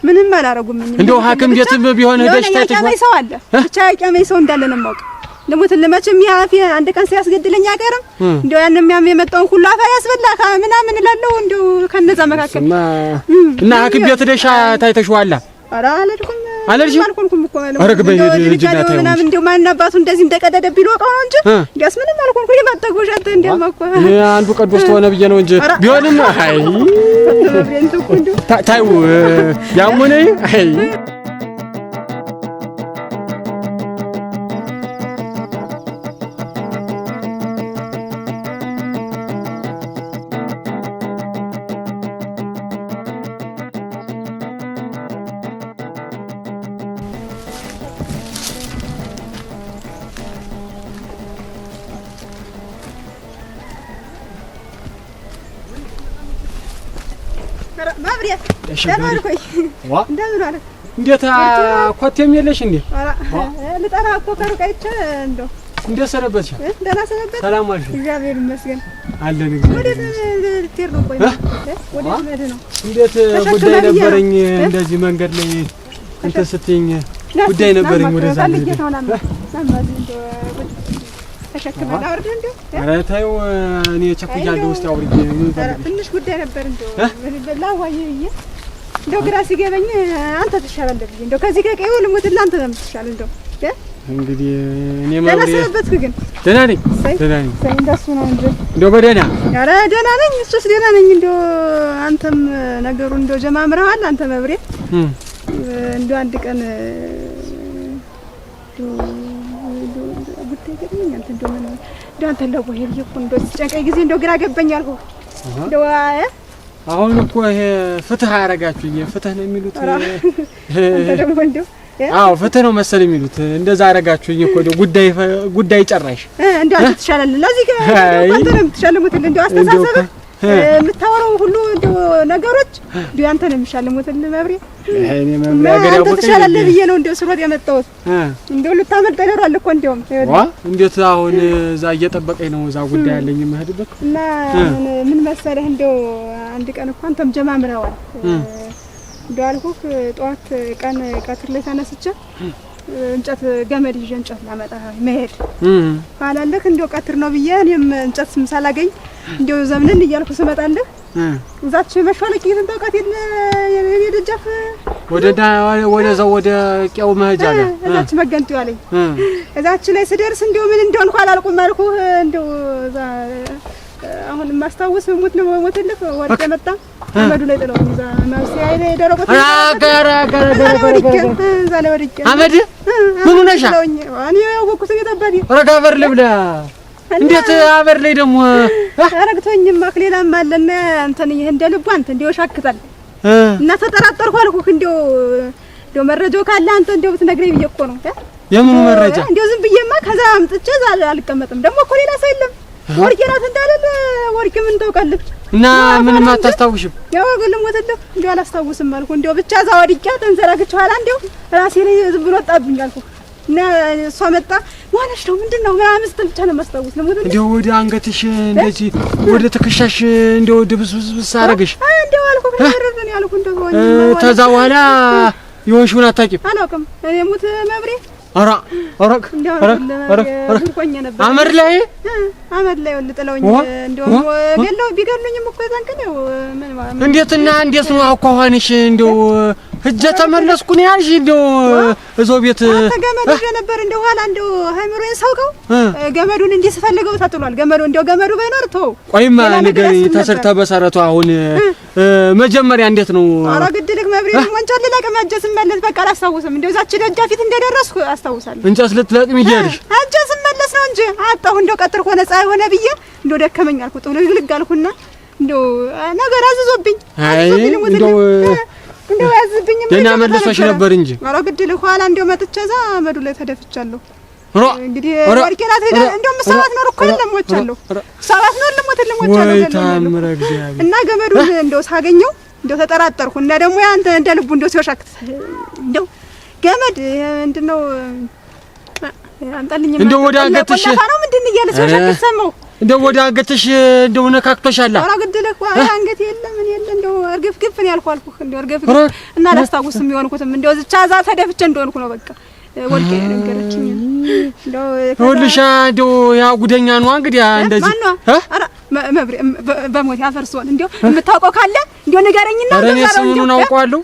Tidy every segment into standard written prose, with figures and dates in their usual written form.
ምንም አላረጉም። እንደው ሐኪም ቤትም ቢሆን ሄደሽ ታይተሽ ሰው አለ ብቻ ያቀመኝ ሰው እንዳለ ነው የማውቅ። ልሙትልህ መቼም ይሄ አፌ አንድ ቀን ሲያስገድለኝ አይቀርም። እንደው ያንም ያም የመጣውን ሁሉ አፈር ያስበላ ምናምን እላለሁ። እንደው ከነዛ መካከል እና ሐኪም ቤት ሄደሽ ታይተሽዋላ? ኧረ አልሄድኩም አልሄድሽም? አልኮንኩም እኮ ኧረ ግበይ ሂጂና ታይው ምናምን እንደው ማን አባቱ እንደዚህ እንደቀደደብኝ ልወቀው ነው እንጂ እንዲያስ ምንም አልኮንኩም። የማጠግቦሽ አንተ እንዲያማ እኮ አንዱ ቅዱስ ተሆነ ብዬ ነው እንጂ ቢሆንም አይ ታይው ያም ሆነ አይ እንዴት ኮቴም የለሽ እንዴ? ልጠራ እኮ ከሩቅ አይቼ እንደው እንዴት ሰነበትሽ? ደህና ሰነበት። ሰላም ዋልሽ? እግዚአብሔር ይመስገን አለን። እግዚአብሔር ወዴት ልትሄድ ነው? ቆይ ወዴት ልሄድ ነው? እንዴት ጉዳይ ነበረኝ እንደዚህ መንገድ ላይ እንትን ስትይኝ ጉዳይ ነበረኝ ወደዛ ተሸክመህ አውርደህ እንደው ኧረ ተይው፣ እኔ ቸኩያለሁ። እስኪ አውርጄ ምን ፈልገሽ? ትንሽ ጉዳይ ነበር እንደው ላዋይህ ብዬ እንደው ግራ ሲገበኝ አንተ ትሻላለህ ብዬ እንደው ከዚህ ከቀዬው ልሙትልህ አንተ ነው የምትሻል። እንደው እንግዲህ እኔ ደህና ሰነበትክ ግን? ደህና ነኝ፣ ደህና ነኝ። እንደሱ ነው እንጂ እንደው በደህና ኧረ ደህና ነኝ፣ እሱስ ደህና ነኝ። እንደው አንተም ነገሩ እንደው ጀማምረሃል አንተ መብሬ። እንደው አንድ ቀን ጉዳይ ገጥሞኝ አንተ እንደው ምን እንደው አንተን ለዋይህ ብዬ እኮ እንደው ሲጨንቀኝ ጊዜ እንደው ግራ ገባኝ አልኩህ። እንደው አሁን እኮ ይሄ ፍትህ አደረጋችሁኝ። ፍትህ ነው የሚሉት አንተ ደግሞ እንደው አዎ ፍትህ ነው መሰል የሚሉት እንደዛ አደረጋችሁኝ እኮ ጉዳይ ጉዳይ ጨራሽ። እንደው አንተ ትሻላለህ፣ ለዚህ አንተ ነው የምትሻለሙትልህ። እንደው አስተሳሰብህ የምታወራው ሁሉ እንደው ነገሮች እንደው አንተ ነው የሚሻለሙትልህ መብሬ። እኔ መብሬ ሀገር አንተ ትሻላለህ ብዬ ነው እንደው ስሮጥ የመጣሁት። እንደው ልታመልጠኝ ይኖራል እኮ እንደውም ዋ እንዴት አሁን እዛ እየጠበቀኝ ነው። እዛ ጉዳይ አለኝ የምሄድበት እና ምን መሰለህ እንደው አንድ ቀን እኮ አንተም ጀማምረዋል እንደው አልኩህ። ጠዋት ቀን ቀትር ላይ ተነስቼ እንጨት ገመድ ይዤ እንጨት ላመጣ መሄድ ኋላለህ እንደው ቀትር ነው ብዬ እኔም እንጨት ሳላገኝ እንደው ዘምንን እያልኩ ስመጣልህ እዛች መሿለቂያ ታውቃት የለ የኔ ደጃፍ ወደዛው ወደ ቄው መሄጃ ጋር እዛች መገንጠያ ላይ እዛች ላይ ስደርስ እንደው ምን እንደሆንኩ አላልኩም አልኩህ። እንደው እዛ አሁን የማስታውስ ሙት ነው ሞትልህ ወድቄ መጣ አመዱ ላይ ጥለው እዛ ማብሰያ ላይ ደረቆት እዛ ላይ ወድቄ አመድ ምን ሆነሻ? እኔ ያወቅኩት እኔ ጠባዴ ረጋ በር ልብላ እንዴት አመድ ላይ ደግሞ አረግቶኝማ ሌላም አለና እንትን ይሄ እንደ ልቡ አንተ እንደው ሻክታል እና ተጠራጠርኩ አልኩህ። እንደው እንደው መረጃው ካለ አንተ እንደው ብትነግረኝ ብዬ እኮ ነው። የምኑ መረጃ? እንደው ዝም ብዬማ ከዛ አምጥቼ እዛ አልቀመጥም። ደግሞ እኮ ሌላ ሰው የለም። ወርቄ ናት እንዳልል ወርቄ ምን ታውቃለች? እና ምንም አታስታውሽም? ያው ግን ልሞትልህ እንደው አላስታውስም አልኩህ። እንደው ብቻ እዛ ወድቄ ተንዘራግቼ ኋላ እንደው ራሴ ላይ ዝም ብሎ ወጣብኝ አልኩህ። እና እሷ መጣ ዋናሽ ነው ምንድን ነው ምናምን ስትል ብቻ ነው የማስታውስ። ልሞትልህ እንደው ወደ አንገትሽ እንደዚህ ወደ ትከሻሽ እንደው ድብስብስብስ አደረገሽ። እንደው አልኩህ ነው ያልኩህ። እንደው ከዛ በኋላ የሆንሽውን አታውቂም? አላውቅም። እኔ ሙት መብሬ ኧረ ኧረ ኧረ ኧረ አመድ ላይ አመድ ላይ ጥለውኝ እንደው ገለው ቢገሉኝም እኮ የዛን ቀን ያው ምን እንዴትና እንዴት ነው አኳኋንሽ? እንደው ሂጅ ተመለስኩ ነው ያልሽ? እንደው እዛው ቤት አንተ ገመድ ይዤ ነበር። እንደው ኋላ እንደው አይምሮዬን ሳውቀው ገመዱን እንዲህ ስፈልገው ተጥሏል። ገመዱ እንደው ገመዱ ባይኖር ተው። ቆይማ ንገሪኝ፣ ተሰርተ በሰረቱ አሁን መጀመሪያ እንዴት ነው? ኧረ ግድልክ መብሬ እንጨት ልለቅም ሂጅ ስመለስ በቃ አላስታውስም። እንደው እዛች ደጃፍ ፊት እንደደረስኩ አስታውሳለሁ። እንጨት ልትለቅም እየሄድሽ? ሂጅ ስመለስ ነው እንጂ አጣሁ። እንደው ቀትር ሆነ ፀሐይ ሆነ ብዬ እንደው ደከመኝ አልኩ። ጥውልግልግ አልኩና እንደው ነገር አዝዞብኝ እንደው እንደው ያዝብኝም ደህና መልሶሽ ነበር እንጂ። ኧረ ግድልህ ኋላ እንደው መጥቼ እዛ አመዱ ላይ ተደፍቻለሁ። እንግዲህ ወርቄ ናት። እንደውም እሷ ባትኖር እኮ ልሞቻለሁ። እሷ ባትኖር ልሞቻለሁ። ወይ ታምረ እግዚአብሔር። እና ገመዱን እንደው ሳገኘው እንደው ተጠራጠርኩ። እና ደግሞ ያ እንደ ልቡ እንደው ሲወሻክት እንደው ገመድ ምንድን ነው አምጣልኝ እንደው ወደ አንገትሽ ቆለፋ ነው ምንድን እያለ ሲወሻክት ሰማሁ። እንደው ወደ አንገትሽ እንደው ነካክቶሻል። ኧረ ግድልህ አንገት የለ ምን የለ እንደው እርግፍ ግፍ ነው ያልኩህ አልኩህ። እንደው እርግፍ ግፍ እና አላስታውስም የሆንኩትም እንደው እዚቻ እዛ ተደፍቼ እንደሆንኩ ነው በቃ ወልቄ ነገረችኝ። እንደው ይኸውልሽ እንደው ያ ጉደኛ ነው እንግዲህ እንደዚህ ማነው? ኧረ መብሬ በሞት ያፈርሶን እንደው የምታውቀው ካለ እንደው ንገረኝና። ኧረ እኔስ ምኑን አውቀዋለሁ?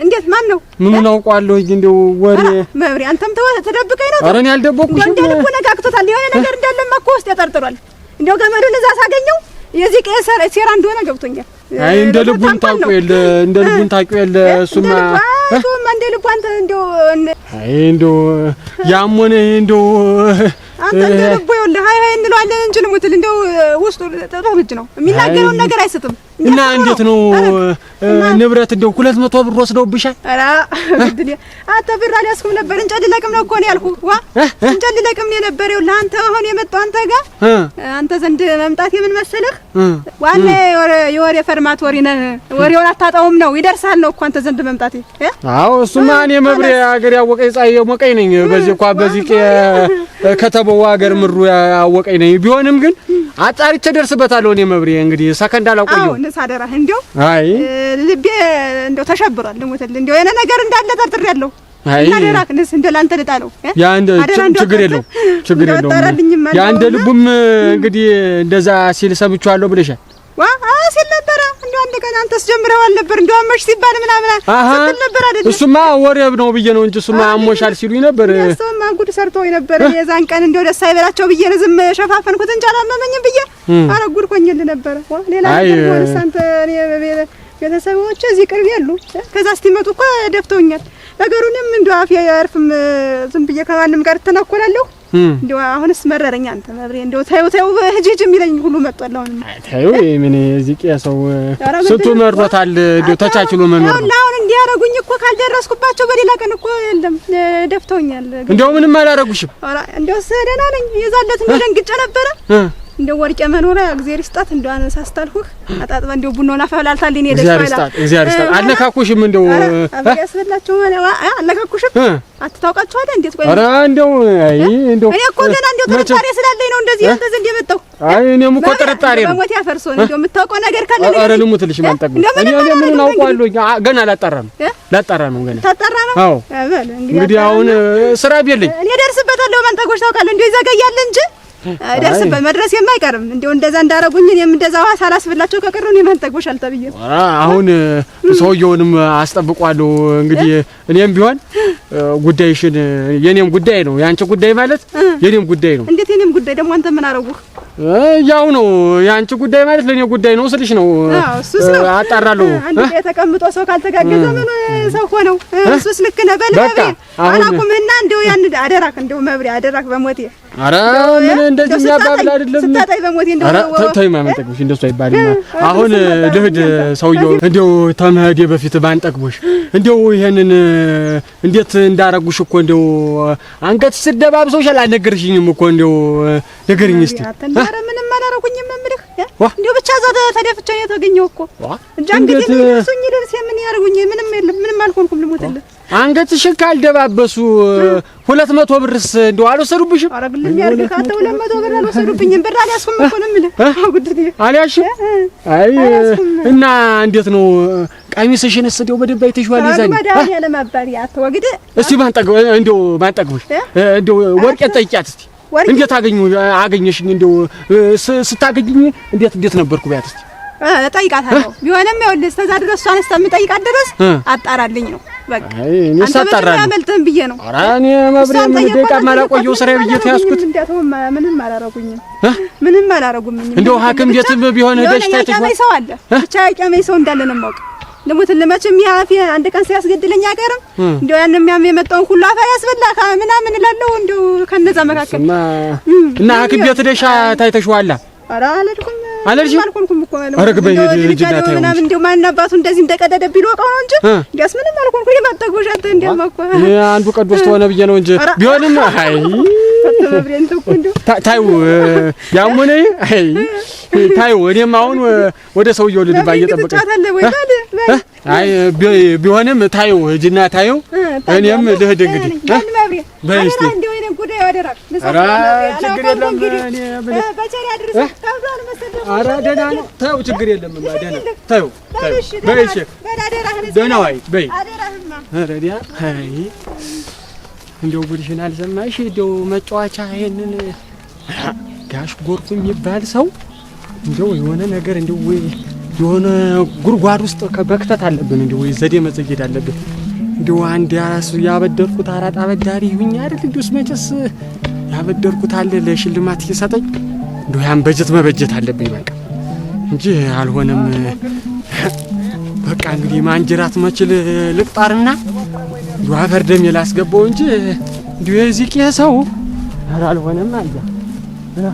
እንዴት ማን ነው? ምኑን አውቀዋለሁ? እንደው ወሬ መብሬ አንተም ተደብቀኝ ነው። ኧረ እኔ አልደበቅኩሽም። እንደ ልቡ ነካክቶታል። የሆነ ነገር እንዳለማ እኮ ውስጥ ያጠርጥሯል። እንደው ገመዱን እዛ ሳገኘው የዚህ ሴራ እንደሆነ ገብቶኛል። አይ እንደ ልቡን ታውቂው የለ እንደ ልቡን ታውቂው የለ እሱማ እንደ ልቡ አንተ እንደው አይ እንደው ያም ሆነ እንደው አንተ እንደ ልቡ ይኸውልህ ሀይ ሀይ እንለዋለን እንጂ ልሙትል እንደው ውስጡ ጥሩ ልጅ ነው። የሚናገረውን ነገር አይስትም። እና እንዴት ነው ንብረት እንደው 200 ብር ወስደውብሻል? ኧረ ግድል አንተ ብር አልያዝኩም ነበር እንጨት ልለቅም ነው እኮ ነው ያልኩህ። ዋ እንጨት ልለቅም ነው የነበረ። ይኸውልህ አንተ አሁን የመጣው አንተ ጋር አንተ ዘንድ መምጣት የምን መሰለህ ዋና የወሬ ፈርማት ወሬ ነህ፣ ወሬውን አታጣውም ነው ይደርሳል ነው እኮ አንተ ዘንድ መምጣቴ። አዎ እሱማ እኔ መብሬ ሀገር ያወቀኝ ፀሐይ የሞቀኝ ነኝ። በዚህ እንኳን በዚህ ከተማው ሀገር ምሩ ያወቀኝ ነኝ። ቢሆንም ግን አጣርቼ ደርስበታለሁ። እኔ መብሬ እንግዲህ ሰከንድ አላቆየሁም። አዎ ንስ አደራህ እንደው አይ ልቤ እንደው ተሸብሯል። ልሞትልህ እንደው የሆነ ነገር እንዳለ ጠርጥሬያለሁ። አይ አደራህ ንስ እንደው ላንተ ልጣለው። ያ እንደ ችግር የለውም ችግር የለውም። ያ እንደ ልቡም እንግዲህ እንደዛ ሲል ሰምቼዋለሁ ብለሻል። ዋ ሲል ነበረ እንደው አንድ ቀን አንተስ ጀምረዋል ነበር እንደው አመሽ ሲባል ምናምን ስትል ነበር አይደል? እሱማ ወሬ ነው ብዬ ነው እንጂ እሱማ አሞሻል ሲሉኝ ነበር። እሱማ ጉድ ሰርቶ ነበር የዛን ቀን እንደው ደስ አይበላቸው ብዬ ነው ዝም ሸፋፈንኩት እንጂ አላመመኝም ብዬ። ኧረ ጉድ ሆኜልህ ነበረ። ሌላ ነገር ቢሆንስ አንተ እኔ ቤተሰቦቼ እዚህ ቅርብ ያሉ ከዛ ስትመጡ እኮ ደፍተውኛል። ነገሩንም እንደው አፌ አያርፍም ዝም ብዬ ከማንም ጋር እተናኮላለሁ። እንደው አሁንስ መረረኝ። አንተ መብሬ እንደው ተይው ተይው ሂጂ ሂጂ የሚለኝ ሁሉ መጥቷል። አሁን ተይው ምን እዚህ ቄሰው ስንቱ መሮታል። እንደው ተቻችሎ መኖር ነው። አሁን እንዲያረጉኝ እኮ ካልደረስኩባቸው በሌላ ቀን እኮ የለም ደፍተውኛል። እንደው ምንም አላረጉሽም? ኧረ እንደው ደህና ነኝ። የዛለት እንደው ደንግጬ ነበረ። እንደው ወርቄ መኖሪያ እግዚአብሔር ይስጣት። እንደው አነሳስታልኩህ አጣጥባ እንደው ቡናውን አፈላልታልኝ ነው የሄደች። እግዚአብሔር ይስጣት፣ እግዚአብሔር ይስጣት። አልነካኩሽም? እንደው ያስበላችሁ አልነካኩሽም? አትታውቃችኋለህ? እንዴት ቆይ፣ ኧረ እንደው አይ እንደው እኔ እኮ ገና እንደው ጥርጣሬ ስላለኝ ነው እንደዚህ አንተ ዘንድ የመጣሁ። አይ እኔም እኮ ጥርጣሬ ነው። በሞት ያፈርሶ እንደው የምታውቀው ነገር ካለ ነገር። ኧረ ልሙትልሽ ማንጠቅም እኔ ምኑን አውቀዋለሁ? ገና ላጣራ ነው ላጣራ ነው ገና ታጣራ ነው። አዎ እንግዲህ አሁን ስራ ቢልኝ እኔ ደርስበታለሁ። ማንጠጎች ታውቃለህ፣ እንደው ይዘገያል እንጂ ደርስበት መድረስ የማይቀርም እንደው እንደዛ እንዳረጉኝ እኔም እንደዛ ውሃ ሳላስብላቸው ከቀሩ እኔ ማንጠግቦሽ አልተብዬም። አሁን ሰውየውንም አስጠብቋለሁ። እንግዲህ እኔም ቢሆን ጉዳይሽን የኔም ጉዳይ ነው። ያንቺ ጉዳይ ማለት የኔም ጉዳይ ነው። እንዴት የኔም ጉዳይ ደግሞ አንተ ምን አረጉህ? ያው ነው ያንቺ ጉዳይ ማለት ለኔ ጉዳይ ነው ስልሽ ነው። እሱስ ነው አጣራለሁ። አንድ ላይ ተቀምጦ ሰው ካልተጋገዘ ምን ሰው ሆነው? እሱስ ልክ ነህ። በል መብሬ አላቁምህና እንደው ያን አደራክ እንደው መብሬ አደራክ በሞቴ። ኧረ ምን እንደዚህ የሚያባብል አይደለም። ስታጣይ በሞቴ እንደው ኧረ ተይ ማመንጠቅሽ እንደሱ አይባልም። አሁን ልሂድ። ሰውየው እንደው ተመሄዴ በፊት ባንጠግቦሽ እንደው ይሄንን እንዴት እንዳረጉሽ እኮ እንደው አንገት ስደባብሰውሻል። አልነገርሽኝም እኮ እንደው ንገሪኝ እስቲ። ኧረ ምንም አላረጉኝም ነው የምልህ። እንደው ብቻ እዛ ተደፍቼ ነው የተገኘው እኮ እንጂ አንገቴ ምን ይልብሱኝ ልብስ ምን ያደርጉኝ? ምንም የለም ምንም አልሆንኩም። ልሞትልህ አንገትሽን ካልደባበሱ 200 ብርስ እንደው አልወሰዱብሽም? ኧረ ግልም ያድርግህ አንተ 200 ብር አልወሰዱብኝም። ብር አልያዝኩም እኮ ነው የምልህ። አልያዝሽም? አይ እና እንዴት ነው ቀሚስሽንስ እንደው በደንብ አይተሽዋል? ይዛኝ መድኃኒዓለም አባቴ አትወግድ። እስቲ እንደው ባንጠግቦሽ እንደው ወርቄን ጠይቂያት እስቲ እንዴት አገኘሽኝ? እንደው ስታገኝኝ እንዴት እንዴት ነበርኩ በያት እስቲ። እጠይቃታለሁ። ቢሆንም ይኸውልህ እስከዛ ድረስ እሷን እስከምጠይቃት ድረስ አጣራልኝ ነው በቃ። እኔ ሳጣራለሁ አመልጥህም ብዬ ነው። ኧረ እኔ መብሬ ምን ደቂቃም አላቆየሁ ስራዬ ብዬ ተያዝኩት። ምንም አላረጉኝም፣ ምንም አላረጉኝም። እንደው ሐኪም ቤትም ቢሆን ሄደሽ ታይተሽ ሰው አለ ብቻ ያቀመኝ ሰው እንዳለ ነው የማውቅ። ልሙትልህ መቼም ይሄ አፌ አንድ ቀን ሲያስገድለኝ አይቀርም። እንደው ያንም ያም የመጣውን ሁሉ አፈር ያስበላ ምናምን እላለሁ። እንደው ከነዛ መካከል እና ሐኪም ቤት ሄደሽ ታይተሽዋላ? ኧረ አልሄድኩም አልሄድሽም? አልኮንኩም እኮ ኧረ ግበይ ሂጂና ታይው ምናምን እንደው ማን አባቱ እንደዚህ እንደቀደደ ቢልወቀው ነው እንጂ እንዲያስ ምንም አልኮንኩም። የማጠግቦሽ አንተ እንዲያማ እኮ አንዱ ቀዶስ ተሆነ ብዬ ነው እንጂ ቢሆንም አይ ታዩ ያም ሆነ አይ ታዩ እኔም አሁን ወደ ሰውየው ልድባ እየጠበቀኝ አይ ቢሆንም ታዩ ሂጂና ታዩ። እኔም ልሂድ እንግዲህ በይ እስኪ እንደው የእኔ ጉድ አደራ። ኧረ ችግር የለም። እኔ በቸር ያድርስህ። ከብዷል መሰለህ። ኧረ ደህና ነው። ተይው ችግር የለም እማ ደህና ተይው ተይው። በይ እሺ ደህና ዋይ በይ። አደራህማ። ኧረ ዲያ አይ እንደው ጉድሽን አልሰማሽ። እንደው መጫወቻ ይሄንን ጋሽ ጎርፉ የሚባል ሰው እንደው የሆነ ነገር እንደው ወይ የሆነ ጉድጓድ ውስጥ መክተት አለብን። እንደው ወይ ዘዴ መዘየድ አለብን። እንደው አንድ ያራሱ ያበደርኩት አራጣ አበዳሪ ይሁኝ አይደል? እንደውስ መቼስ ያበደርኩት አለ ለሽልማት እየሰጠኝ እንደው ያን በጀት መበጀት አለብኝ በቃ እንጂ አልሆነም። በቃ እንግዲህ ማንጅራት መችል ልቅጣርና እንደው አፈር ደሜ ላስገባው እንጂ እንደው የዚህ ቄ ሰው ኧረ አልሆነም። አያ